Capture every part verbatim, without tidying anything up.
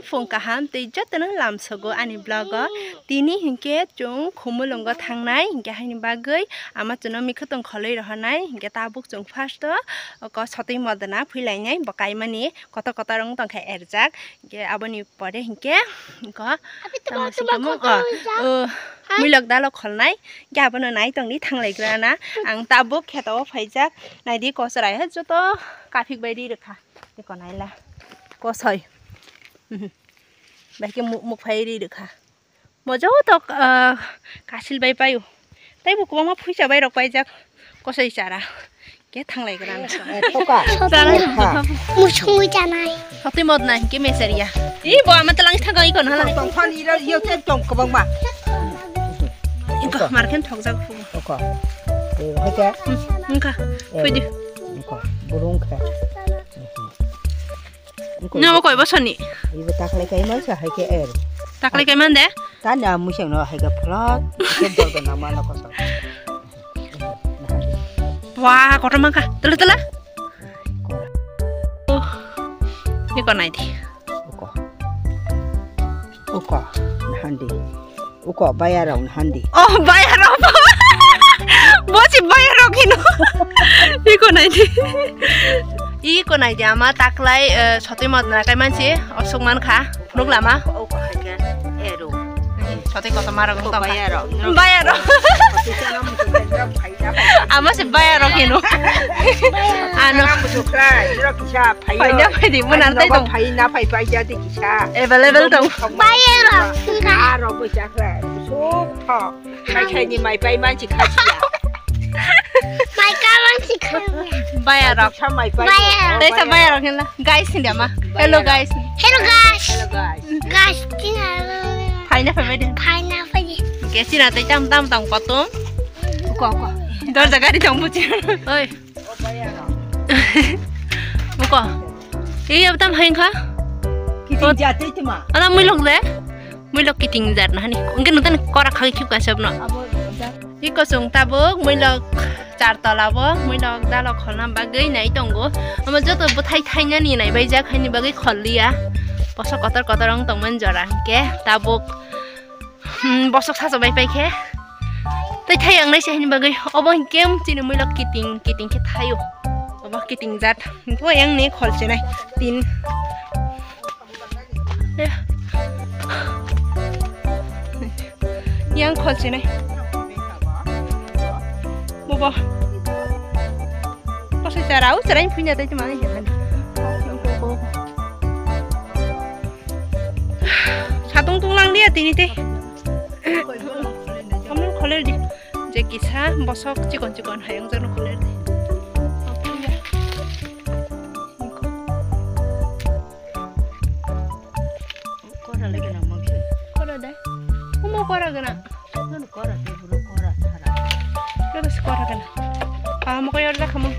Phung kaham tei jotono lamsogo ani vlog o. Tini hinkhe chwng Khumulwngo thangnai, hinkhe haini bagwi ama chwngno mikhutung kholwi rohornai, hinkhe tabuk chwng first o oko sotwi modona phuilainai, bo kaimani kotor kotor wng tongkha erjak, hinkhe aboni pore hinkhe oko tamo singkhe mung o, o, muilok dalo kholnai, hinkhe abono nai tongdi thanglaigrana. Ang tabuk kheto o phaijak, naidi kochrai he joto kaphik bai ri rwkha. Tei konaila kosoi. Bai khe muk, muk phai ri rwkha. Mo joto, ah, kasil bai paio. Tei bo kwbangma phuisa bai rok paijak. Kosoi chara. Khe thanglai gra. Thoka. Chara. Musung chanai. Sotwi modna hinkhe meseria. Ih, bo ama talang thangka iko nala. Tong thani ro yo tem tong kwbangma. Iko marken thokjak phu. Thoka. Eh, hake. Hmm, wngkha. Eh, phuidi. Wngkha. Burung kha. Nabo koi bosoni? Ibo taklai kai mansa hai ke er. Taklai kai man de? Tani a museng no hai ke phlot. Ke dol dol nama no koso. Wah, kotor mangka. Tula tula. Oh. Ni ko nai di. Uko. Uko. Nahandi. Uko bayarok ni handi. Oh, bayarok. Bo si bayarok hino. Iko nai di. Iko nai di ama taklai, eh, sotwi modna kai mansi osuk man kha. Nuk lama. Uko hai khe. Eru. Sotwi kotor marok. Uko bayarok. Bayarok. Ama si bayarok hino. Ano. Phaina phaidi, munan tei tong. Phaina phai phai jadi kisa. Available tong. Bayarok. Aro bo jakra. Sok tho. Mai khaini mai pai manchi khasiya. Mai ka manchi khasiya. Bayarok. Sa mai pai. Bayarok. Tei sa bayarok hela. Guys, hindi ama. Hello, guys. Hello, guys. Hello, guys. Guys, tina. Phaina phai phai di. Phaina phai di. Oke, sina tei tam tam tong kotum. Uko, uko. Dorja gari tong buchi. Oi. Buko. Iya, betam hain kha. Kiting jate cuma. Ana muilok de. Muilok kiting jat na hani. Engke nutan kora khagi khip kasab no. Abo jat. Iko sung tabuk muilok char tola bo, muilok dalok kholna bagwi nai tongo. Amo joto bwthai thainani nai bai jak haini bagwi kholliya. Bosok kotor kotor wng tongmani jora hinkhe tabuk. Hmm, bosok saso bai pai khe. Tei thai ang nai se hini bagwi. Obo hinkhe chini muilok kiting, kiting khe thaio. Obo kiting jat. Bo yang ni khol se nai. Tin. Eh. Yang khol se nai. Bobo. Kosoi chara, o chara ni phuina tei tuma ni. Satung tunglang dia tini tei. Kamu kholer di. Je kisa bosok chikon chikon hayung jano kholer di. Kora lagi na mangsi. Kora dai. Umo kora gana. Nang kora tu bro kora sara. Kora si kora gana. Ah, mo koyor da kamu.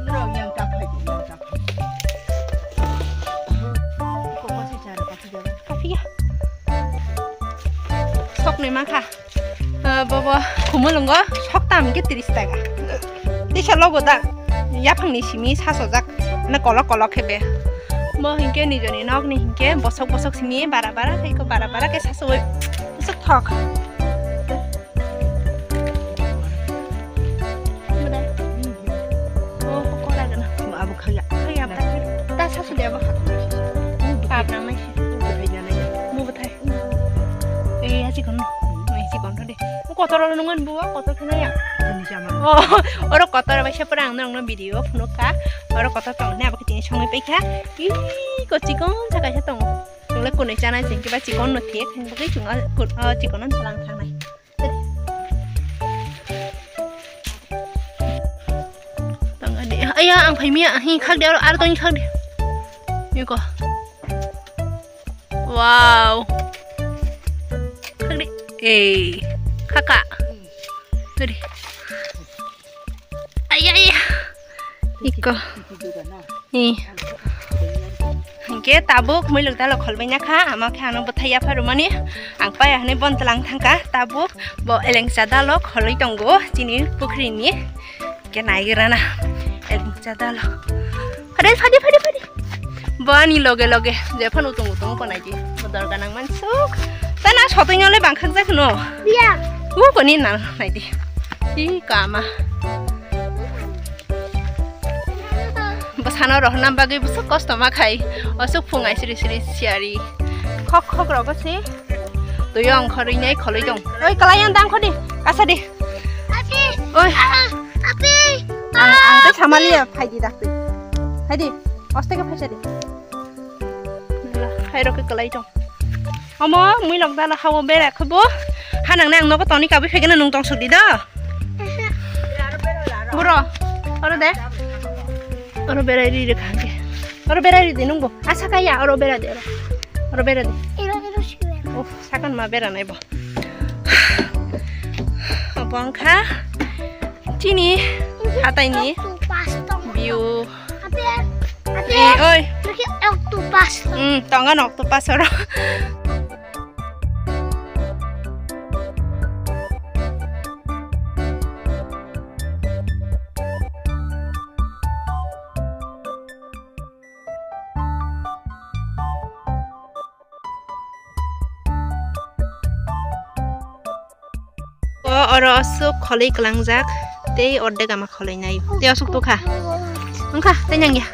Bro yang tak hai yang tak. Kok masih cara pakai jalan. Kapiya. Sok ni mangkha. Ah, bobo, Khumulwngo soktam khe tris taka. Tisa logo da yaphangni simi sasojak na kolok kolok khe be. Bo hinkhe nijoni nokni hinkhe bosok bosok simi bara bara khe iko bara bara khe sasoi bosok thok. Abo khaya khaya ta sasu de abo. Kap nang nai. Bo bwthai. Eh, aji kono. Aji kono de. Kotor olo nungan buwa, kotor kena ya. Oh, oro kotor bai se pura ang nang video phunuk kha. Oro kotor tong ne abo khe tini songwi pai kha. Ih, ko chikon sa kaisa tong. Nungle kunui chana jeng kiba chikon no thik, hini bagwi chunga kun, oh, chikon no thalang thangnai. Tong ani. Aya, ang phai miya, hi khak de, aro tong khak de. Ni ko. Wow. Khakdi. Eh, khaka. Tadi. Ay, ay. Iko. Eh. Hingke tabuk muilok dalok kholbai na kha, ama khe ano bwthai yapha rwmani. Ang paya hwnwi bon tlang thangkha, tabuk bo elengsa dalok kholwi tongo chini pukhrini. Ke naigrana. Elengsa dalok. Phade, phade, phade, phade. Bo ani loge loge jephano utung utung ko naidi. Bo dorga nang mansuk. Tana sotoi nole bangkhak jak no. Iya. U koni na naidi. Hi kama. Bwsano rohorna bagwi bwswk kosto ma khai. Aswk phung ai siri siri siyari. Khok khok rogo se. Tuyo ongkhorwi nai kholwi dong. Oi, kalai yang dang khodi. Kasa di. Api. Oi. Ah, api. Ang, ang tei samaliya phaidi dakti. Phaidi. Osteke phaisa di. Hai roke kalai dong. Omo, mui lok dala hawo bera khubo. Hanang nang nogo toni kabui phegena nung tong suk di do. Bro, oro de. Oro berai ri ri khangke. Oro berai ri di nungbo. Asa kaya, oro bera de oro. Oro bera de. Ero, ero, sibera. Oh, sakan ma bera nai bo. Obo wngkha chini hataini Octopus tong. View. Ate, ate. Eh, oi. Lagi octopus tong. Hmm, tongan octopus oro. O oro aswk kholwi kwlangjak, tei ordek ama kholwi nai. Tei aswk tukha. Wngkha, tei nangya.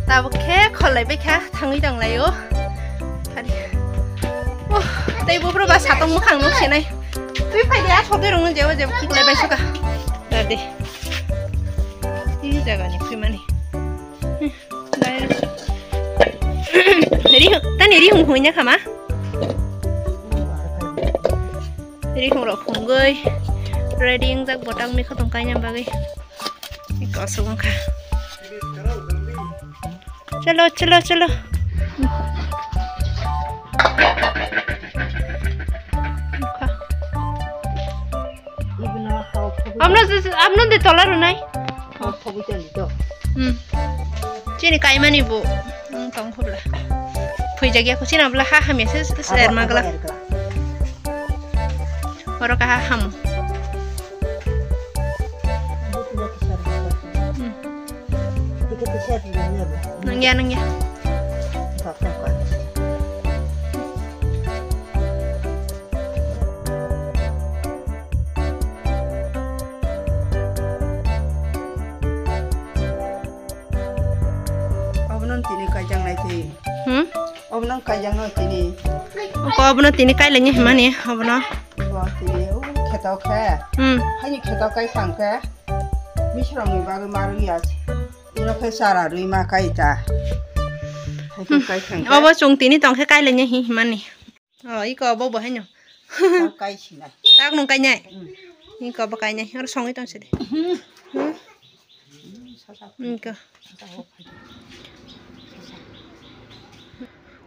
Tabuk khe kholai baikha, thangwi tonglaio. Hari. Oh, tei buphuru ba satong mwkhang nuk sinai. Twi phai de, a sotwi rungno jebo jebo khiklai bai suka. Dadi. Twi jagani phimani. Rihung, tani rihung hoi na kama? Rihung rok phungwi ready wngjak botang mikha tong kaina bagwi. Iko aswk wngkha. Chalo, chalo, chalo. Amno, amno de tola runai. Hmm. Chini kaimani bo. Hmm, tong khobla. Phuijak ya ko chini abla ha hamya se, se erma gla. Oro ka ha ham. Hmm. Nangya, nangya. Obono tini kaijak nai twi. Hmm? Obono kaijak nai tini. Ko obono tini kailai ni himani obono. Bo tini o kheto khe. Hmm. Haini kheto kai thang khe. Misrok ni bagwi marwi ya. Iro khe chara rwi ma kai ta. Hai khe kai thang khe. Obo chwng tini tong khe kailai ni hi himani. Oh, iko obo bo haino. Tang kai sinai. Tak nung kainai. Hmm. Iko obo kainai. Oro songwi tong sidi. Hmm. Hmm. Iko.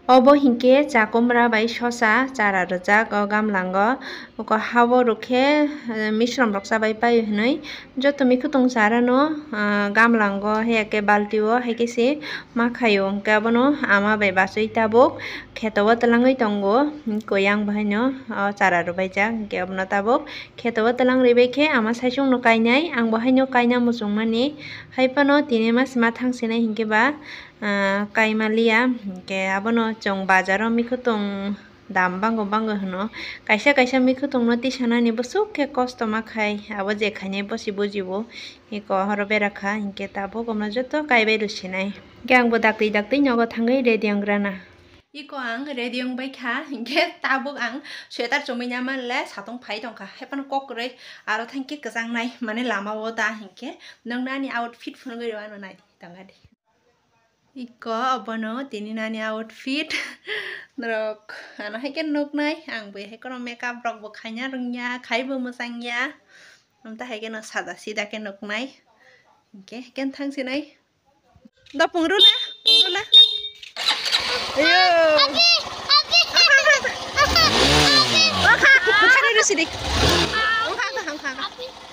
Obo hinkhe chakumra bai sosa chara rwjak o gamlango. Oko habo rwkhe, eh, misrom rok chabai pai hwnwi. Joto mikhutung charano, ah, gamlango, hai khe balti o, hai khe se ma khaio. Hwnkhe abono ama bai bachwi tabuk kheto o twlangwi tongo. Hwnkhe yang bo haino, o chara rwbaijak. Hwnkhe abono tabuk kheto o twlang rwbaikhe ama saichung no kainai, ang bo haino kaina muchungmani. Hai phano tini ma sima thang sinai hinkhe ba, ah, kaimaliya. Hwnkhe abono chwng bazaro mikhutung dam bango bango hwno. Kaisa kaisa mikhutung no tisanani bwswk khe kosto ma khai, abo je khainai bosi bujibo. Iko horo bera kha, hinkhe tabuk omo joto kaibai rwsinai. Hinkhe ang bo daktwi daktwi nogo thangwi ready wng rana. Iko ang ready wng bai kha, hinkhe tabuk ang sweater chumui na man le satung phai tong kha. Hai phano kok kwrwi aro thang khe kwchang nai, mane lama o ta hinkhe nwng nani outfit phunugwi rw ano nai tong kha di. Iko obono tini nani outfit. Norok ano hai khe nuknai, ang bo hai kheno makeup rok bo khaina rwngya, khai bo mwchangya. Amta hai kheno sada sida khe nuknai. Hinkhe hai khe thang sinai. Da pungru na, pungru na. Ayo.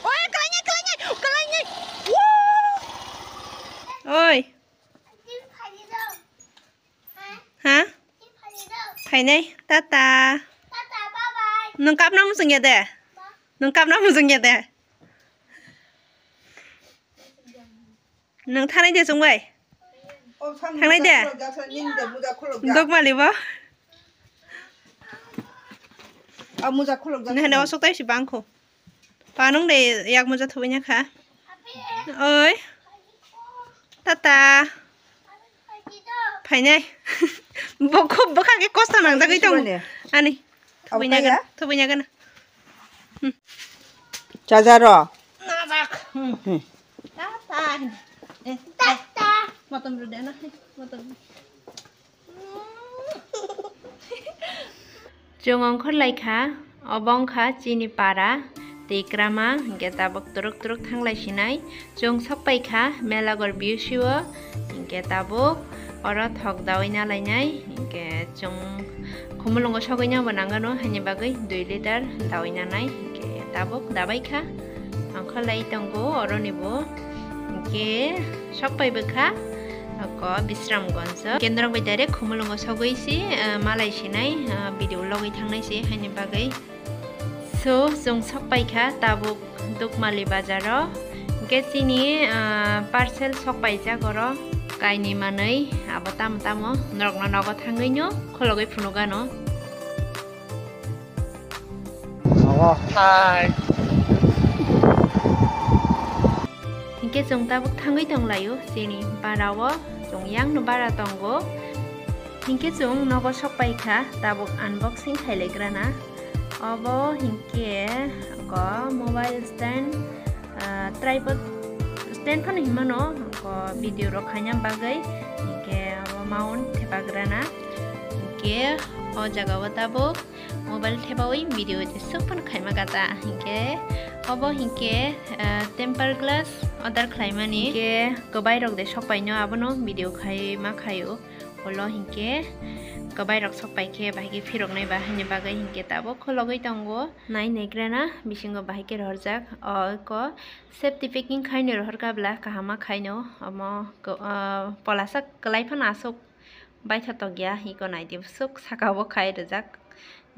Oi, kalanya, kalanya, kalanya. Woo. Oi. Ha? Phainai, tata. Nwng kapna muchung ya de? Nwng kapna muchung ya de? Nwng thanai de chwng bai? Thangnai de? Dogmali bo? Nihane osok tai si bangkho. Panung de yak moja thubui nya kha. Oi. Tata. Phainai. Bo khub bwkha khe kosto nangjagwi tongo. Ani. Thubui nya gana. Thubui nya gana. Chajaro. Najak. Tata. Eh, tata. Motom rw de na. Motom. Chwng ongkhor lai kha, obo wng kha chini para, tei kwrama, hinkhe tabuk twrwk twrwk thanglai sinai. Chwng sok pai kha Melagor B U C o, hinkhe tabuk oro thok dawi na lainai, hinkhe chwng Khumulwngo sogwi no bo nangano, haini bagwi dui liter dawi nanai, hinkhe tabuk dabai kha. Ongkhor lai tongo oroni bo, hinkhe sok pai bwkha. Oko Bisramganj o. Kendrok bai direct Khumulwngo sogwi si, ah, malai sinai, ah, video logwi thangnai si haini bagwi. So, chwng sok pai kha tabuk Dukmali bazar o. Hinkhe chini, ah, parcel sok paijak oro kainwi manwi abo tamo tamo norokno nogo thangwi no khologwi phunukgano. Hi. Hinkhe chwng tabuk thangwi tonglaio chini bara o, chwng yang no bara tongo. Hinkhe chwng nogo sok pai kha, tabuk unboxing khailaigrana. Obo hinkhe ko mobile stand, ah, tripod stand phano hinmano, ko video rok khaina bagwi. Hinkhe obo mount thepagrana. Hinkhe o jaga o tabuk mobile thepawi video jeswk phano khaima gata. Hinkhe obo hinkhe, ah, temper glass order khlaimani. Hinkhe kwbai rok de sok paino abono video khaima khaio. Ulo hinkhe kwbai rok sok pai khe bahai khe phiroknai ba haini bagwi hinkhe tabuk khologwi tongo. Nai naigrana bisingo bahai khe rohorjak. O eko safety packing khaino rohorkha bwla kaham ma khaino. Omo ko-, ah, polasak kwlai phano aswk baitha tokya, eko naidi bwswk saka o khai rijak.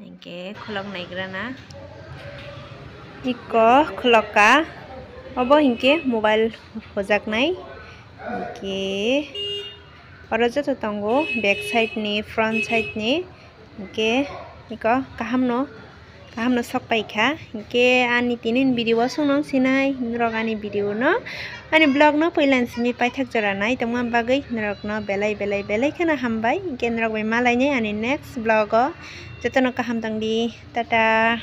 Hinkhe khulok naigrana. Eko khulokka. Obo hinkhe mobile hujaknai. Hinkhe oro joto tongo, back side ni, front side ni. Hinkhe eko kaham no, kaham no sok pai kha. Hinkhe ani tinin video o song nong sinai, norok ani video no, ani vlog no puila simi paithak jora nai tongma bagwi norok no belai, belai, belai kheno hambai. Hinkhe norok bai malainai ani next vlog o. Jotono kaham tongdi. Tata.